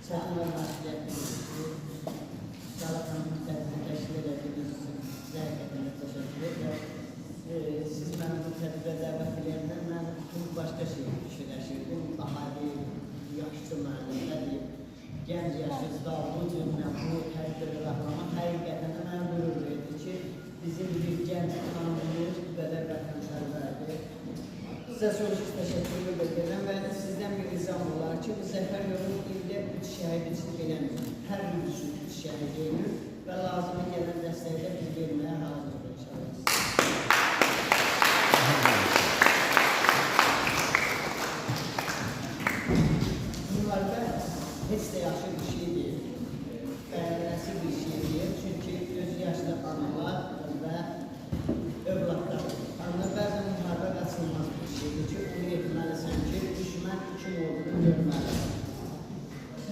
Çətin və məsuliyyətli bir işdir. Şəla xanım tədbiri təşkil elədiyiniz üçün sizə həqiqətən də təşəkkür edirəm. Siz məni bu tədbirə dəvət edəndə mən bütün başqa şey düşünəşirdim. Daha bir yaşlı müəllimlər deyib, gənc yaşınızda bu cür bu tədbirə qatılmaq həqiqətən də mənə qürur verdi ki, bizim bir gənc xanımımız bu qədər vətənpərvərdir. Sizə sonsuz təşəkkür edirəm və sizdən bir ricam olar ki, bu Zəfər yolu ildə 3 şəhid üçün eləmir. Hər il üçün 3 şəhid eləyir və lazımı gələn dəstəyi də biz verməyə hazırıq inşallah. Müharibə heç də yaxşı bir şey deyil, bəyənməsi bir şey deyil. Çünki gözü yaşlı analar və övladlar. Ana bəzən müharibə qaçılmaz bir şeydir ki, onu etməlisən ki, düşmən kim olduğunu görməlisən.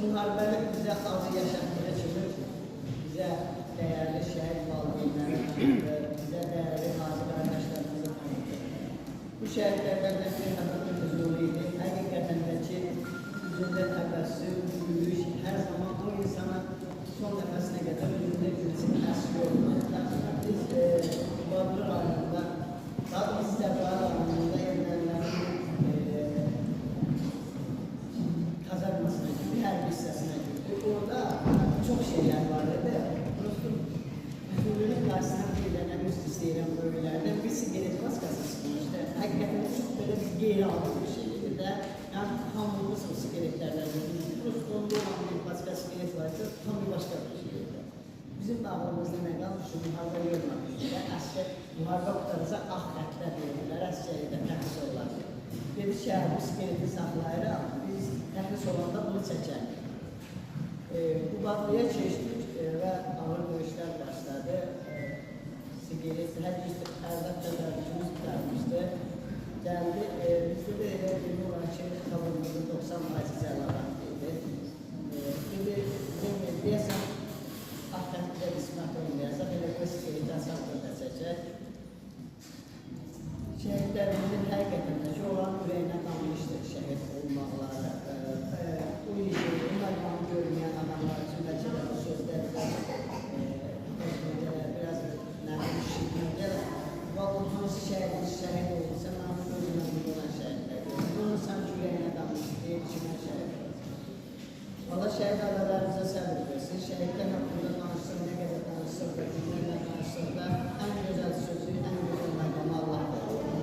Müharibəni bizə acı yaşatdığı kimi bizə dəyərli şəhid valideynləri tanıtdı, bizə dəyərli qazi qardaşlarımızı tanıtdı. Bu şəhidlərdən də bir Həbəbin Füzuli idi. Həqiqətən də ki, üzündə təbəssüm, gülüş, hər zaman o insana son nəfəsinə qədər üzündə gülüşün əsli olmalıdır. Biz Qubadlı rayonunda, daha doğrusu Cəbrayıl rayonunda ermənilərin kazarmasına girdi, hərbi hissəsinə girdi. Orada çox şeylər var idi. Dostum, Füzulinin qarşısına bir dənə üzr istəyirəm böyüklərdən, bir siqaret maskası çıxmışdı. Həqiqətən çox belə bir qeyri-adi bir şey idi də. Yəni, hamımız o siqaretlərdən görmüşdük. Prosto onda olan bir başqa siqaret var idi, tam bir başqa bir şey idi. Bizim də ağlımızda nə qalmış ki, müharibə görməmişdik də. Əsgər, müharibə qurtaracaq ağ xətlər deyirlər, əsgərlikdə təxris olar. Dedi ki, bu siqareti saxlayırıq, biz təxris olanda bunu çəkərik. Qubadlıya keçdik və ağır döyüşlər başladı. Siqaret, hər bir ərzaq tədarükümüz qurtarmışdı. Gəldi, bizdə də elə bilmək olar ki, taburumuzun 90% cəllavat idi. Dedi, deyəsən, ağ xətdə qismət olmayacaq, elə bu siqaretdən saxla çəkək. Şəhidlərimizin həqiqətən də ki, onların ürəyinə dammışdır şəhid olmaqları. O işi, o məqamı görməyən adamlar üçün bəlkə də